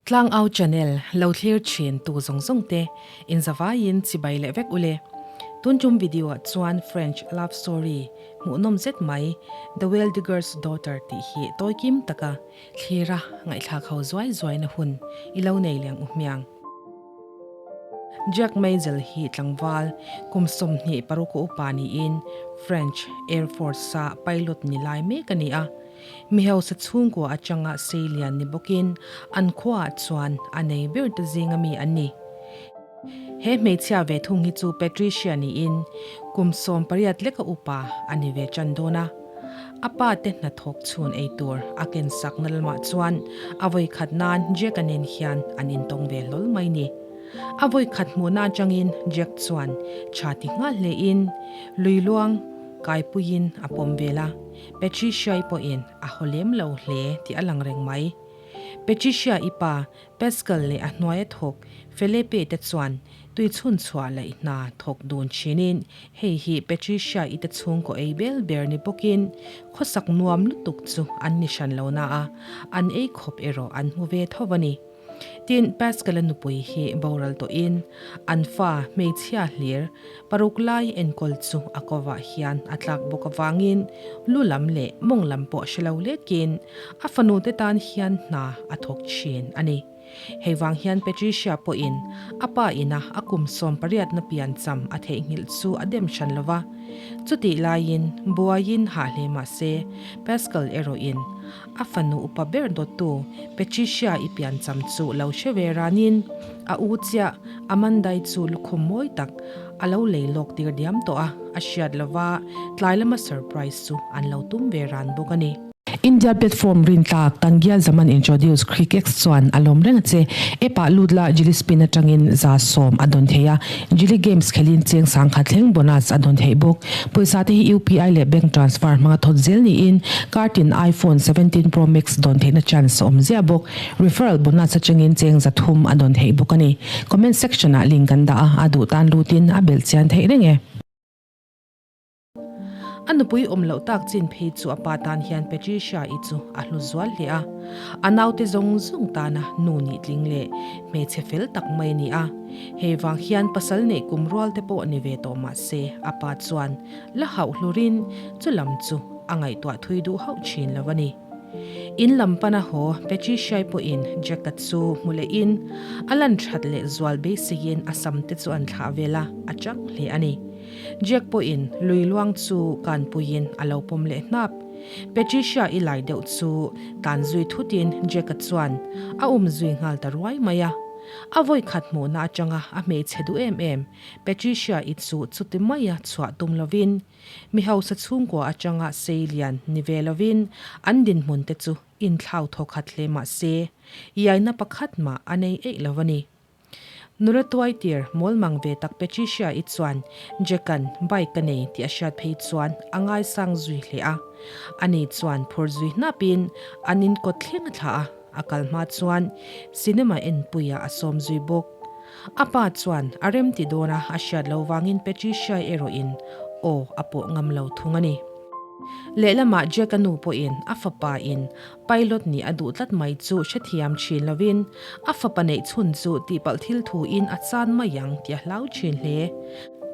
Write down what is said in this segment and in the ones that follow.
Tlangau channel lo thlir thin tu zawng zawng te in zavaiin chibai leh vek ule. Tun tum video ah chuan French love story hmuhnawm zet mai The Well Digger's Daughter tih hi tawi kim taka thlira ngaihthlak ho zuai zuai na hun i lo nei leng u hmiang. Jack Maisel hi tlangval kum 26 a upa niin French Air Force-a pilot ni lai mek a ni a. Mi hausa chhungkua atanga sei lian ni bawkin an khuaah chuan a nei ber te zinga mi an ni. He hmeichhia ve thung hi chu Patricia niin kum 18 leka upa a ni ve tan dawn a. A pa te hnathawk chhun ei tur a ken sakna lamah chuan a vawi khat nan Jack-a nen hian an intawng ve hlawl mai ni. A vawi khat hmuhna atangin Jack chuan tha ti nghal hlein lui luang kaipuiin a pawm vel a, Patricia-i pawhin a haw lem lo hle tih a lang reng mai. Patricia-i pa Pascal leh a hnuaia thawk Felipe te chuan tui chhun chhuah laih hna thawk dun thinin hei hi Patricia i te chhungkaw ei bel ber ni bawkin khawsak nuam lutuk chu an ni hran lo na a, an ei khawp erawh an hmu ve tho a ni. Tin, Pascal-a nupui hi boral tawhin an fa hmeichhia hlir paruk lai enkawl chu a kovah hian a tlak bawk avangin lu lam leh mawng lam pawh hre lo lekin A fanute tan hian hna a thawk thin a ni. Hei vang hian Patricia pawhin a pa ina a kum 18 na piancham a theihnghilh chu a dem hran lo va. Chutih laiin buaiin hah hle mah se, Pascal erawhin a fanu upa ber dawttu Patricia i piancham chu lo hre ve ranin a u chiah Amandai chu lukhum mawi tak a lo lei lawk tir diam tawh a, a hriat lova tlai lama surprise chu an lo tum ve ran bawk a ni. India platform rintlak Tangial Zaman introduce Crickex chuan a lawm reng a che. App ah lut la Jili Spin atangin 100 a dawn thei a, Jili Games khelin cheng sangkhat thleng bonus a dawn theih bawk. Pawisa te hi UPI leh bank transfer hmanga thawt zel niin kartin iPhone 17 Pro Max dawn theihna chance a awm ziah bawk. Referral bonus atangin cheng 300 a dawn theih bawk a ni. Comment section ah link kan dah a, a duh tan lutin a belh chian theih reng e. A nupui awm loh tak chin phei chu a pa tan hian Patricia-i chu a hlu zual hle a. A naute zawng zawng tana nu nih tling leh hmeichhe fel tak mai a ni a. Hei vang hian pasal neih kum rual te pawh ni ve tawh mah se a pa chuan la hauh hlurin chu lam chu a ngaihtuah thui duh hauh thin lo a ni. In lam pana haw Patricia-i pawhin Jack-a chu hmu lehin a lan that leh zual beiseiin a sam te chu an thlah vel a, a chang hle a ni. Jack pawhin lui luang chu kanpuiin a lo pawm leh hnap. Patricia i lai deuh chu tan zui thutin Jack-a chuan a um zui nghal ta ruai mai a. A vawi khat hmuhna atanga a hmeichhe duh em em Patricia i chu chuti maia chhuah tum lovin mi hausa chhungkua atanga sei lian ni ve lovin an dinhmun te chu inthlau thawkhat hle mah se iaina pakhat mah a nei eih lo a ni. Nula tuai tir mawl mang ve tak Patricia-i chuan Jack-a'n bike a nei tih a hriat phei chuan a ngaisang zui hle a. Ani chuan phur zui hnapin an inkawt thleng a thlah a, a kal hma chuan cinema enpuiah a sawm zui bawk. A pa chuan a remti dawn a a hriat lo vangin Patricia-i erawhin aw a pawh ngam lo thung a ni. Lehlamah Jack-a nu pawhin a fapa in Pilot nih a duh tlat mai chu hrethiam thin lovin a fapa neih chhun chu tihpalh thil thuin a chan mai ang tih a hlau thin hle.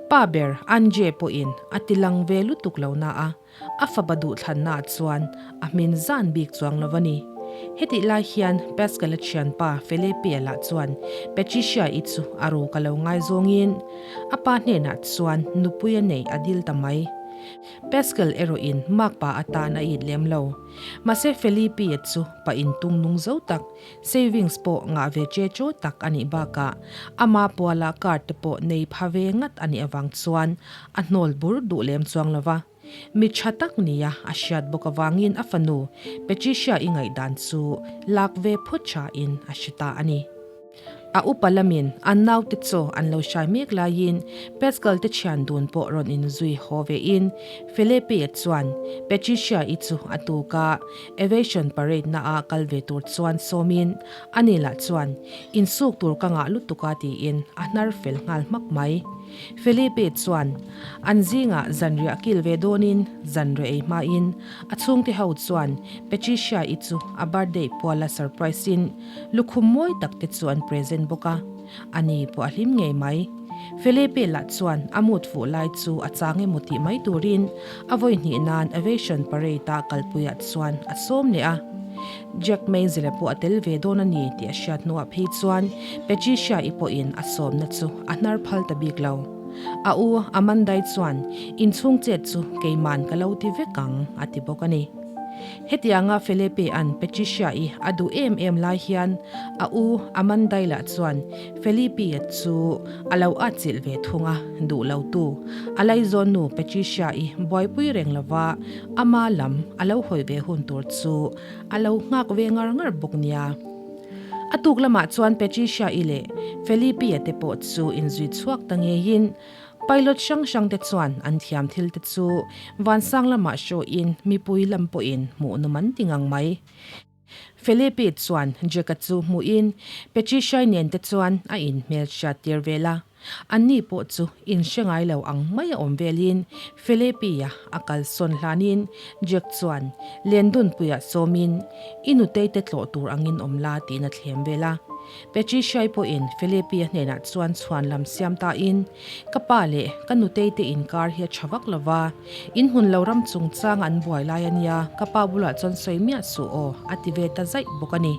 Pa ber Andre pawhin a ti lang ve lutuk lo na a, a fapa duhthlannaah chuan a hmin zan bik chuang lo a ni. Hetih lai hian Pascal-a thianpa Felipe-a lah chuan Patricia-i chu a ruk a lo ngaizawngin a pa hnenah chuan nupui a neih a dil ta mai. Pascal erawhin makpa atan a it lem lo. Mahse Felipe-a chu pa intung nung zo tak, savings pawh ngah ve che chaw tak a nih bakah ama puala card te pawh nei pha ve ngat a nih avang chuan a hnawl bur duh lem chuang lo va. Mi tha tak nia a hriat bawk avangin a fanu Patricia-i ngaihdan chu lak ve phawt thain a hre ta a ni. A upa lamin an naute chaw an lo hrai mek laiin Pascal te thian dun pawh rawn inzui haw vein Felipe chuan Patricia-i chu a tuk a, Aviation parade na ah kal ve tur chuan sawmin ani lah chuan insuk tur ka ngah lutuk a tiin a hnar fel nghal hmak mai. Felipe chuan an zingah zanriah kil ve dawnin zanriah ei hmain a chhungte ho chuan Patricia-i chu a birthday puala surprise in Lukhum mawi tak te chu an present bawk a, ani pawh a hlim ngei mai. Felipe lah chuan a mut fuh lai chu a chang emaw tih mai turin a vawi hnih nan Aviation Parade-a kalpuiah chuan a sawm leh a. Jack Maisel-a pawh a tel ve dawn a ni tih a hriat hnuah phei chuan Patricia-i pawhin a sawmna chu a hnar phal ta bik lo. A u Amanda-i chuan inchhung chet chu keiman ka lo ti vek ang a ti bawk a ni. Hetianga Felipe-a'n Patricia-i a duh em em lai hian a u Amanda-i lah chuan Felipe-a chu a lo atchilh ve thung a, duh lo tu. A laizawn nu Patricia-i buaipui reng lova ama lam a lo hawi ve hun tur chu a lo nghak ve ngar ngar bawk nia. A tuk lamah chuan Patricia-i leh Felipe-a te pawh chu inzui chhuak ta ngeiin Pilot hrang hrang te chuan an thiam thil te chu vansang lamah hrawhin mipui lam pawhin hmuh nawm an ti ngang mai. Felipe chuan Jack-a chu hmuhin Patricia-i nen te chuan a inhmel hriat tir vel a. Anni pawh chu inhre ngai lo ang mai a awm velin Felipe-a a kalsawn hlanin Jack chuan Lendunpuiah sawmin i nutei te tlawh tur angin awm la tiin a thlem vel a. Patricia-i pawhin Felipe-a hnenah chuan chhuan lam siam tain, Ka pa leh ka nutei te inkar hi a tha vak lo va, in hmun lo ram chungchang an buai lai a nia, ka pa bulah chuan sawi miah suh aw, a ti ve ta zaih bawk a ni.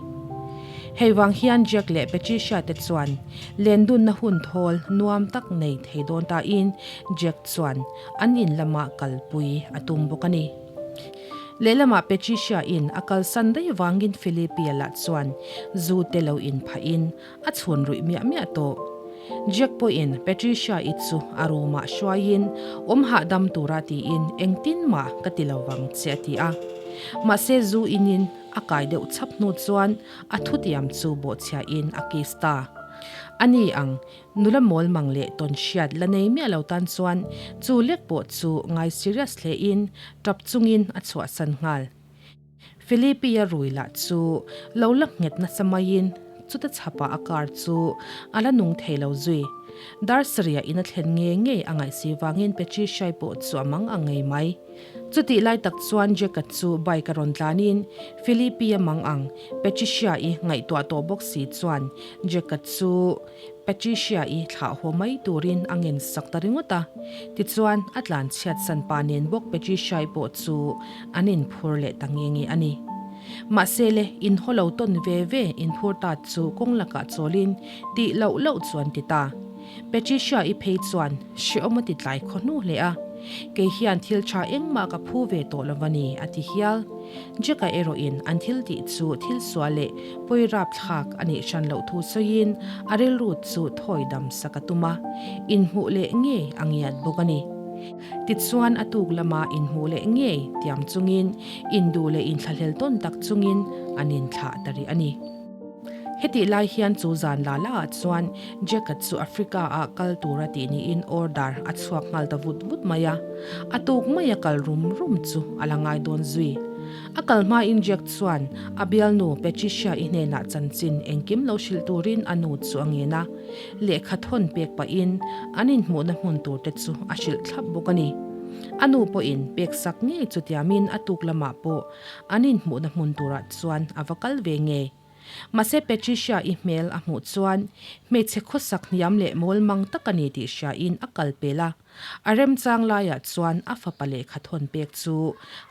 Hei vang hian Jack leh Patricia te chuan lendunna hun thawl nuam tak nei thei dawn tain Jack chuan an in lamah kalpui a tum bawk a ni. Lehlamah Patricia-in a kalsan daih vangin Philippe-a lah chuan zu te lo inphahin a chhun ruih miah miah tawh. Jack pawhin Patricia-i chu a room-ah hruaiin awm hahdam tura tiin engtin mah ka ti lo vang che a ti a. Mahse zu inin a kai deuh chhap hnu chuan a thutiam chu bawhchhiahin a kiss ta. Ani ang Nula mawl mang leh tawn hriat la nei miah lo tan chuan chu lek pawh chu ngai serious hle in tap chungin a chhuahsan nghal. Felipe-a rui lah chu lo la nghet nasa maiin chuta chhapah a car chu a la nung thei lo zui. Dar sarih in a thlen ngei ngei a ngaihsi vangin Patricia-i pawh chu a mang ang ngei mai. Chutih lai tak chuan Jack-a chu bike a rawn tlanin Felipe-a mang ang Patricia-i ngaihtuah tawh bawk si chuan Jack-a chu Patricia-i thlah haw mai turin a ngen sak ta ringawt a. Tichuan, a tlan chhiat san pa nen bawk Patricia-i pawh chu an inphur leh ta nge nge a ni. Mahse le, inhaw lo tawn ve ve inphur ta chu kawng lakah chawlin tih loh loh chuan ti ta. Patricia-i phei chuan hrehawm a ti tlai khaw hnu hle a, Kei hian thil tha engmah ka phu ve tawh lo va ni, a ti hial. Jack-a erawhin an thil tih chu thil sual leh pawi rapthlak a nih hran loh thu sawiin a rilru chu thawi dam sak a tum a, inhmuh leh ngei a ngiat bawk a ni. Tichuan a tuk lama inhmuh leh ngei tiam chungin induh leh inthlahlel tawn tak chungin an inthlah ta rih a ni. Hetih lai hian chu zan la la ah chuan Jack-a chu Africa ah kal tur a tih niin order a chhuak nghal ta vut vut mai a. A tuk mai a kal rum rum chu a la ngai dawn zui. A kal hmain Jack chuan a bialnu Patricia-i hnenah chanchin engkim lo hrilh turin a nu chu a ngen a. Lehkha thawn pek pahin an inhmuhna hmun tur te chu a hrilh thlap bawk a ni. A nu pawhin pek sak ngei chu tiamin a tuk lamah pawh An inhmuhna hmun turah chuan a va kal ve ngei. Mahse Patricia-i hmel a hmuh chuan hmeichhe khawsak hniam leh mawl mang tak a ni tih hriain a kal pel a. A remchang laiah chuan a fapa lehkha thawn pek chu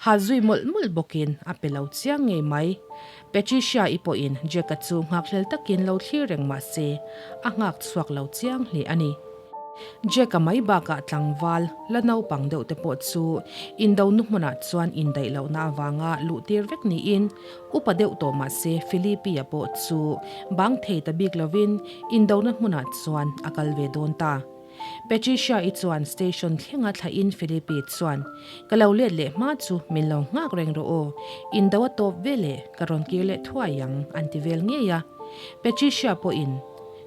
ha zui mawlh mawlh bawkin a pe lo chiang ngei mai. Patricia-i pawhin Jack-a chu nghakhlel takin lo thlir reng mah se a nghak chhuak lo chiang hle a ni. Jack-a mai bakah tlangval la naupang deuh te pawh chu indo nu hmunah chuan indaih lohna avanga luh tir vek niin upa deuh tawh mah se Philippe-a pawh chu bang thei ta bik lovin indona hmunah chuan a kal ve dawn ta. Patricia-i chuan station thlenga thlahin Philippe chuan, Ka lo let leh hma chu min lo nghak reng rawh aw, indo a tawp ve leh ka rawn kir leh thuai ang an ti vel ngei a. Patricia pawhin.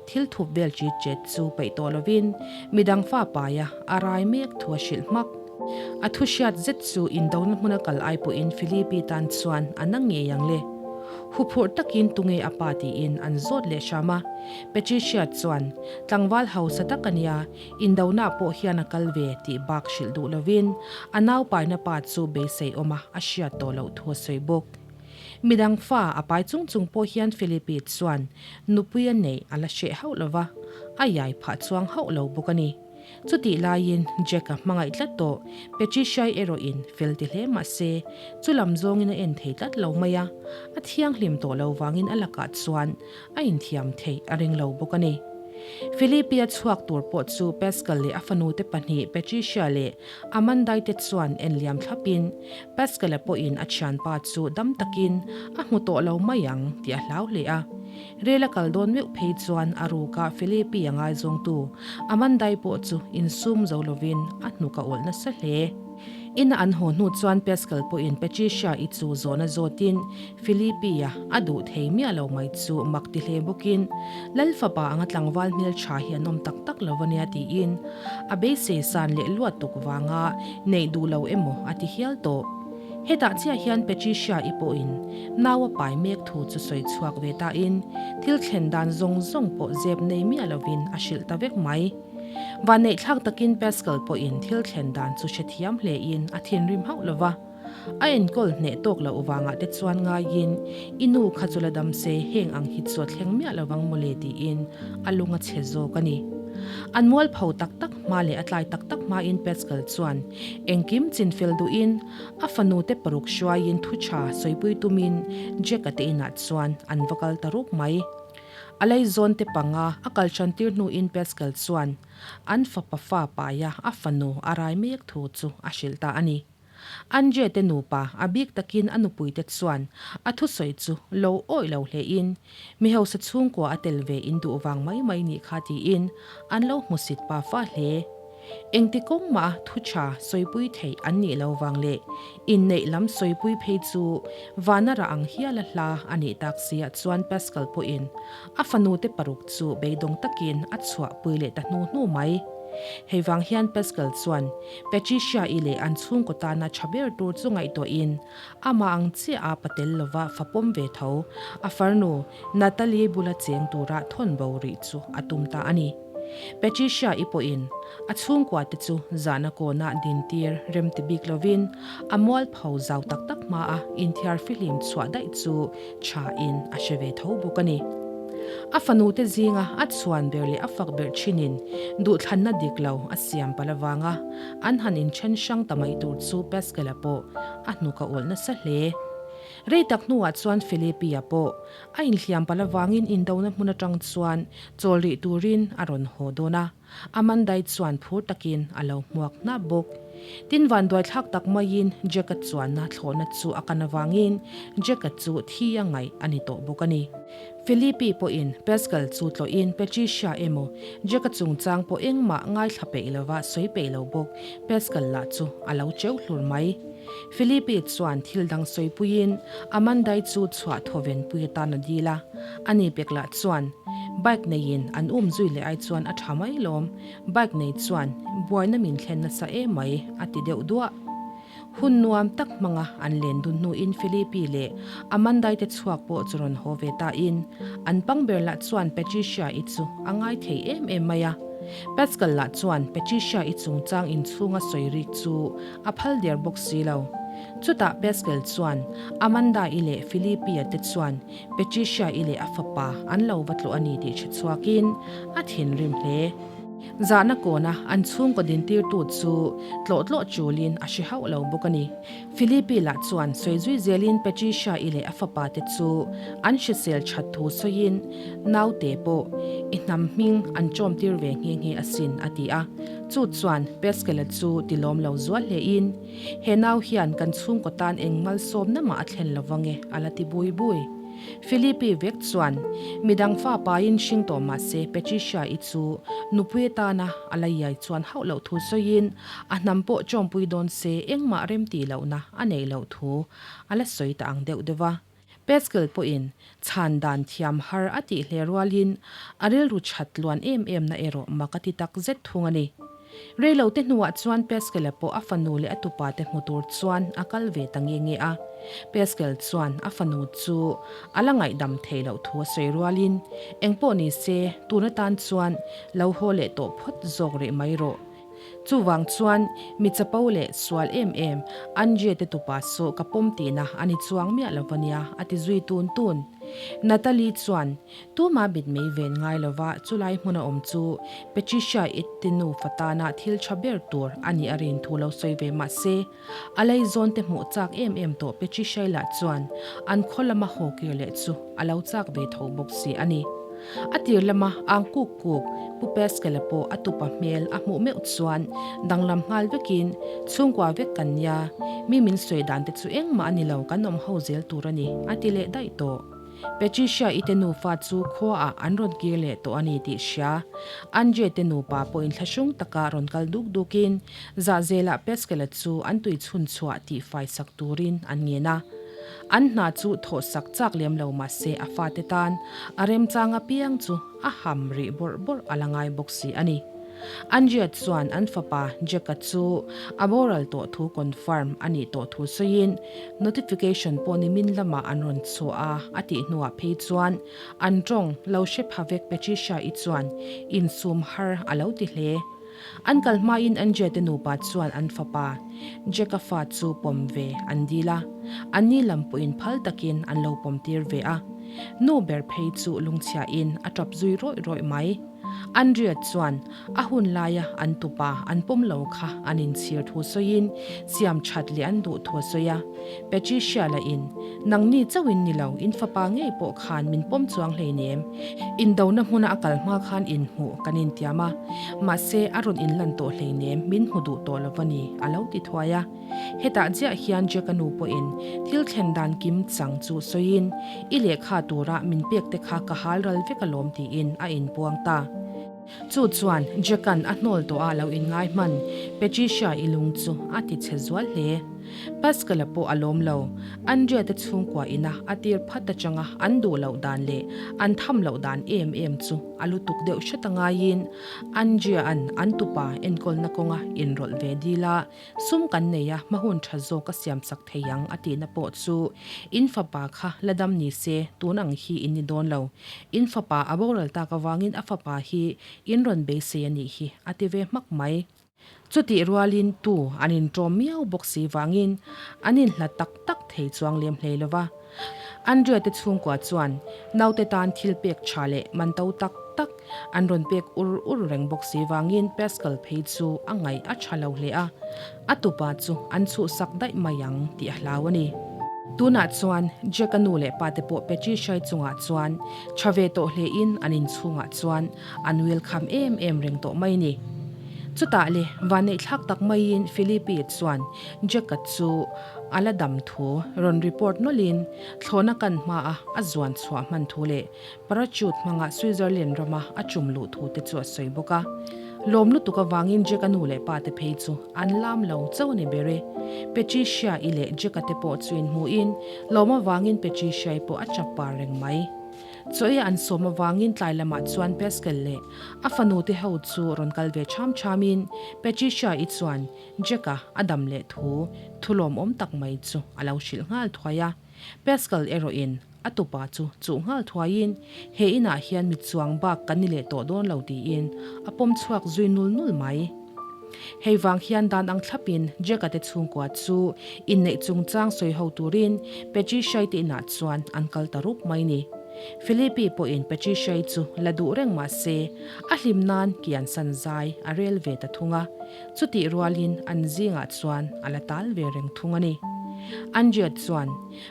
Thil thup vel chit chet chu peih tawh lovin midang fa paia a rai mek thu a hrilh hmak. A thu hriat zet chu indona hmuna kal ai pawhin Philippi tan chuan a na ngei ang le. Huphurh takin tunge a pa tiin an zawt leh hram a. Patricia chuan, Tlangval hausa tak a nia, indona pawh hian a kal ve tih bak hrilh duh lovin a naupaina pa chu beisei awma a hriat tawh loh thu a sawi bawk. Midang fa a pai chung chung pawh hian Philippi chuan nupui a neih a la hreh hauh lo va, a iai phah chuang hauh lo bawk a ni. Chutih laiin Jack-a hmangaih tlat tawh Patricia-i erawhin fel ti hle mah se, chu lam zawngin a en thei tlat lo mai a, a thianghlim tawh lo vangin a lakah chuan a inthiam theih a ring lo bawk a ni. Philippi-a chhuak tur pawh chu Pascal leh a fanute pahnih Patricia leh Amandai te chuan en liam thlapin Pascal-a pawhin a thianpa chu dam takin a hmu tawh lo mai ang tih a hlau hle a. Rel a kal dawn meuh phei chuan a ruka Philippi a ngaizawngtu Amandai pawh chu insum zo lovin a hnuk a awlh nasa hle. Ina an haw hnu chuan Pascal pawhin Patricia-i chu zawhna zawtin Philippi-a a duh thei miah lo mai chu mak ti hle bawkin Lal fapa anga tlangval hmeltha hi an awm tak tak lo a nia tiin a beisei san leh luat tuk vanga neih duh lo emaw a ti hial tawh. Hetah chiah hian Patricia-i pawhin nau a pai mek thu chu sawi chhuak ve tain thil thlen dan zawng zawng pawh zep nei miah lovin a hrilh ta vek mai. Vanneihthlak takin Pascal pawhin thil thlen dan chu hrethiam hlein a thinrim hauh lo va. A enkawl hneh tawk loh vangah te chuan ngaiin i nu kha chu la dam se heng ang hi chu a thleng miah lo vang mawle tiin a lung a chhe zawk a ni. An mualpho tak tak hma leh a tlai tak tak hmain Pascal chuan engkim chinfel duhin a fanu te paruk hruaiin thu tha sawipui tumin Jack-a te inah chuan an va kal ta rup mai. A leizawn te panga a kal hran tir hnuin Pascal chuan an fapa fa paia a fanu a rai mek thu chu a hrilh ta a ni. Andre te nupa a bik takin a nupuite chuan a thusawi chu lo awih lo hlein mi hausa chhungkua a tel ve in duh vang mai mai nih kha tiin an lo hmusit pa fa hle. Engti kawng mah a thu tha sawipui theih an nih lo vang leh inneih lam sawipui phei chu vana rah ang hial a hla a nih tak siah chuan Pascal pawhin a fanute paruk chu beidawng takin a chhuahpui leh ta hnu hnu mai. Hei vang hian Pascal chuan Patricia-i leh an chhungkaw tana tha ber tur chu ngaihtuahin amah ang chiah a patel lova fa pawm ve tho a farnu Natalie bula cheng tura thawn bo rih chu a tum ta a ni. Patricia-i pawhin a chhungkua te chu zahna kawnah dintir rem ti bik lovin a mualpho zau tak tak hmaa inthiar fihlim chhuah daih chu thain a hre ve tho bawk a ni. A fanute zinga a chhuan ber leh a fak ber thinin duhthlanna dik lo a siam palh avanga an han inthen hrang ta mai tur chu Pascal-a pawh a hnuk a awlh nasa hle. Rei tak hnuah chuan Philippi-a pawh a inhliam palh avangin indona hmun atang chuan chawl rih turin a rawn haw dawn a. Amandai chuan phur takin a lo hmuak hnap bawk. Tin vanduaithlak tak maiin Jack-a chuanna thlawhna chu a kan avangin Jack-a chu thi a ngaih a ni tawh bawk a ni. Philippi pawhin Pascal chu tlawhin Patricia emaw Jack-a chungchang pawh engmah ngaithla peih lova sawi peih lo bawk Pascal lah chu a lo cheu hlur mai. Philippi chuan thil dang sawipuiin Amandai chu chhuah thawven pui atan a dil a, ani pek lah chuan bike neiin an um zui leh ai chuan a tha mai lawm, bike nei chuan buaina min thlen nasa em mai a ti deuh duah. Hun nuam tak hmanga an len dun hnuin Philippi leh Amandai te chhuak pawh chu rawn haw ve tain an pang ber lah chuan Patricia-i chu a ngai thei em em mai a. Pascal lah chuan Patricia-i chungchang inchhunga sawi rik chu A phal der bawk si lo. Chutah Pascal chuan Amanda-i leh Philippi-a te chuan Patricia-i leh a fapa an lo va tlawh a ni tih hre chhuakin a thinrim hle. Zahna kawna an chhungkaw dintirtu chu tlawh tlawh chulin a hre hauh lo bawk a ni. Philippi lah chuan sawi zui zelin Patricia-i leh a fapa te chu an hrisel that thu sawiin naute pawh i hnam hming an chawmtir ve nghe nghe asin a ti a. Chu chuan Pascal-a chu ti lawm lo zual hlein, He nau hian kan chhungkaw tan eng malsawmna mah a thlen lo vang e, a la ti bui bui. Philippi vek chuan, Midang fa pain hring tawh mah se Patricia-i chu nupui atana a la iai chuan hauh loh thu sawiin, a hnam pawh chawmpui dawn se engmah remtih lohna a neih loh thu a la sawi ta ang deuh deuh a. Pascal pawhin chhan dan thiam har a tih hle rualin a rilru that tluan em em na erawh mak a ti tak zet thung a ni. Reilo te hnuah chuan Pascal-a pawh a fanu leh a tupa te hmu tur chuan a kal ve ta nge nge a. Pascal chuan a fanu chu a la ngaihdam thei loh thu a sawi rualin, Engpawh ni se, tun atan chuan lo haw leh tawh phawt zawk rih mai rawh. Chuvang chuan mi chapo leh sual em em Andre te tupa saw ka pawm tihna a ni chuang miah lo va nia, a ti zui tun tun. Natalie chuan Tuma mitmei ven ngai lova chulai hmuna awm chu Patricia i te nufa tana thil tha ber tur a nih a rin thu lo sawi ve mah se, a leizawn te hmuh chak em em tawh Patricia-i lah chuan an khaw lama haw kir leh chu a lo chak ve tho bawk si a ni. A tir lama ang kuk kuk Pu Pascal-a pawh a tupa hmel a hmuh meuh chuan danglam nghal vekin, Chhungkua vek kan nia, mi min sawi dan te chu engmah a ni lo kan awm ho zel tur a ni, a ti leh daih tawh. Patricia i te nufa chu khuaah an rawn kir leh tawh a ni tih hria. Andre te nupa pawh inthlahrung taka rawn kal duk dukin zahzelah Pascal-a chu an tui chhun chhuah tih faisak turin an ngen a. An hna chu thawhsak chak lem lo mah se a fate tan a remchang apiang chu a ham rih bawrh bawrh a la ngai bawk si a ni. Andrea chuan an fapa Jack-a chu a boral tawh thu confirm a nih tawh thu sawiin notification pawh nimin lamah an rawn chhuah a, a tih hnuah phei chuan an tawng lo hre pha vek Patricia-i chuan insum har a lo ti hle. An kal hmain Andrea te nupa chuan an fapa Jack-a fa chu pawm ve an dil a, anni lam pawhin phal takin an lo pawm tir ve a. Nu ber phei chu lungchhiain a tap zui rawih rawih mai. Andrea chuan a hun laia an tupa an pawm lo kha an inchhir thu sawiin siam that leh an duh thu a sawi a. Patricia lahin, Nangni chauhin ni lo, in fapa ngei pawh khan min pawm chuang hleinem. Indona hmuna a kal hma khan inhmuh kan intiam a, mahse a rawn inlan tawh hleinem, min hmu duh tawh lo va ni, a lo ti thuai a. Hetah chiah hian Jack-a nu pawhin thil thlen dan kim chang chu sawiin, I lehkha tura min pek te kha ka hal ral vek alawm tiin a inpuang ta. Chu chuan Jack-a'n a hnawl tawh a lo inngai hman, Patricia-i lung chu a ti chhe zual hle. Pascal-a pawh a lawm lo. Andrea te chhungkua ina a tir phat atanga an duh loh dan leh an tham loh dan em em chu a lutuk deuh hret a ngaiin Andrea-a'n an tupa enkawlna kawnga inrawlh ve dil a, Sum kan nei a, hma hun tha zawk a siam sak thei ang a tihna pawh chu in fapa kha la dam ni se tun ang hi in ni dawn lo. In fapa a boral tak avangin a fapa hi in rawn beisei a nih hi a ti ve hmak mai. Chutih rualin tu an inṭawm miau bawk si vangin an inhla tak tak thei chuang lem hlei lo va. Andrea te chhungkua chuan naute tan thil pek tha leh man to tak tak an rawn pek ur ur reng bawk si vangin Pascal phei chu a ngaih a tha lo hle a, a tupa chu an chhuhsak daih mai ang tih a hlau a ni. Tunah chuan Jack-a nu leh pa te pawh Patricia-i chungah chuan tha ve tawh hlein an inchhungah chuan an welcome em em reng tawh mai a ni. Chutah le vanneihthlak tak maiin Philippe chuan Jack-a chu A la dam thu rawn report nawlhin thlawhna kan hmaa a zuan chhuah hman thu leh parachute hmanga Switzerland rama a chum luh thu te chu a sawi bawk a. Lawm lutuk avangin Jack-a nu leh pa te phei chu an lam lo chauh a ni ber e. Patricia-i leh Jack-a te pawh chu inhmuhin lawm avangin Patricia-i pawh a chap par reng mai. Chaw ei an sawm avangin tlai lamah chuan Pascal leh a fanu te ho chu rawn kal ve ṭham ṭhamin Patricia-i chuan Jack-a a dam leh thu thulawmawm tak mai chu a lo hrilh nghal thuai a. Pascal erawhin a tupa chu chuh nghal thuaiin he inah hian mi chuang bak kan ni leh tawh dawn lo tiin a pawm chhuak zui nul nul mai. Hei vang hian dan ang thlapin Jack-a te chhungkua chu inneih chungchang sawi ho turin Patricia-i te inah chuan an kal ta rup mai ni. Philippe pawhin Patricia-i chu la duh reng mah se a hlim nan kian san zai a rel ve ta thung a. Chutih rualin an zingah chuan a la tal ve reng thung a ni. Andrea chuan,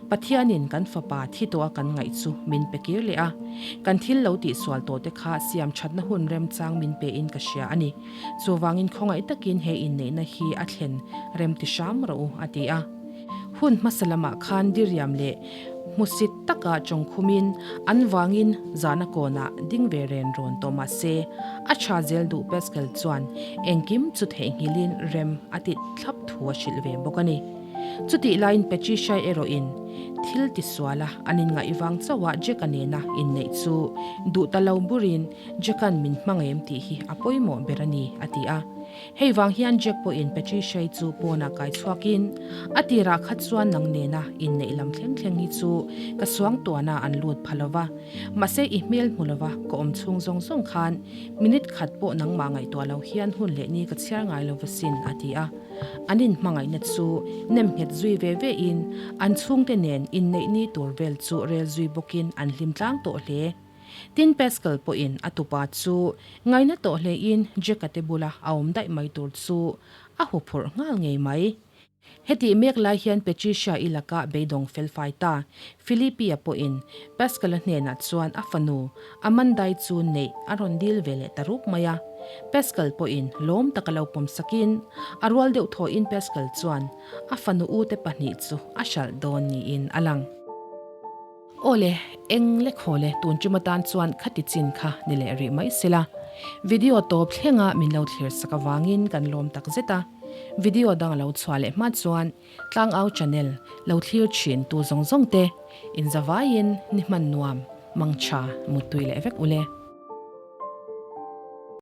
Pathianin kan fapa thi tawha kan ngaih chu min pe kir leh a, kan thil lo tihsual tawhte kha siam thatna hun remchang min pe in ka hria a ni. Chuvangin khawngaih takin he inneihna hi a thlen rem ti hram rawh u, a ti a. Hun hmasa lamah khan diriam leh hmusit taka chawngkhumin an vangin zahna kawnah ding ve ren rawn tawh mah se, a tha zel duh Pascal chuan engkim chu theihnghilhin rem a ti thlap thu a hrilh ve bawk a ni. Chutih laiin Patricia-i erawhin thil tisuala an inngaih vang chauha Jack-a nena inneih chu duh ta lo burin Jack-a'n min hmang em tih hi a pawimawh ber a ni, a ti a. Hei vang hian Jack pawhin Patricia-i chu pawnah kai chhuakin, A tirah kha chuan nang nena inneih lam thleng thleng hi chu ka suangtuahna an lut pha lo va, mahse i hmel hmu lova ka awm chhung zawng zawng khan minute khat pawh nangmah ngaihtuah lo hian hun leh ni ka chhiar ngai lo va sin, a ti a. An inhmangaihna chu nem nghet zui ve ve in an chhungte nen inneih ni tur vel chu rel zui bawkin an hlim tlang tawh hle. Tin Pascal pawhin a tupa chu ngaina tawh hlein Jack-a te bula a awm daih mai tur chu a huphurh nghal ngei mai. Hetih mek lai hian Patricia-i laka beidawng felfai ta Philippe-a pawhin Pascal-a hnenah chuan a fanu Amanda-i chu neih a rawn dil ve leh ta rup mai a. Pascal pawhin lawm taka lo pawm sakin a rual deuh thawhin Pascal chuan a fanu ute pahnih chu a hralh dawn niin a lang. Awle, eng le khaw le tun ṭum atan chuan khati chin kha ni leh rih mai sela. Video tawp thlenga min lo thlir sak avangin kan lawm tak zet a. Video dang a lo chhuah leh hma chuan Tlangau channel lo thlir thin tu zawng zawng te inzavaiin ni hman nuam, mangtha, muttui leh vek ule.